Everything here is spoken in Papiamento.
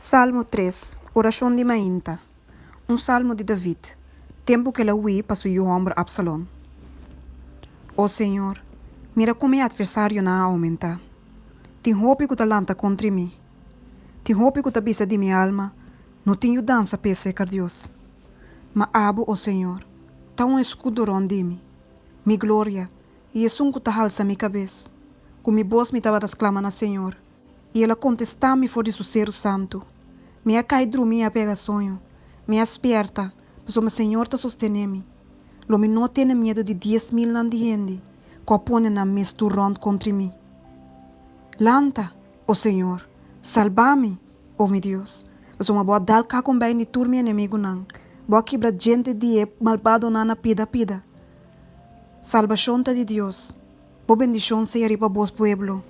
Salmo tres, Orashon di mainta. Un salmo di David, tempu ku el a hui pa su yu hòmber Absalon. O señor, mira kon mi atversarionan a oumentá! Tin hopi ku ta lanta kontri mi. Tin hopi ku ta bisa di mi alma, No tin yudansa p'e serka Dios. Ma abo, o señor, ta un eskudo rònt di mi, mi gloria i esun ku ta halsa mi kabes. Ku mi bos mi tabata sklama na señor. I el a kontestá mi for di su seru santu. Mi a kai drumí i a pega soño. Mi a spièrta, pasobra Señor ta sostené mi. Lo mi no tene miedu di dies milnan di hende ku a pone nan mes tur rònt kontri mi. Lanta, o Señor, salba mi, o mi Dios, pasobra bo a dal kakumbei di tur mi enemigunan, bo a kibra djente di e malbadonan na pida pida. Salbashon ta di Dios. Bo bendishon sea riba bo pueblo.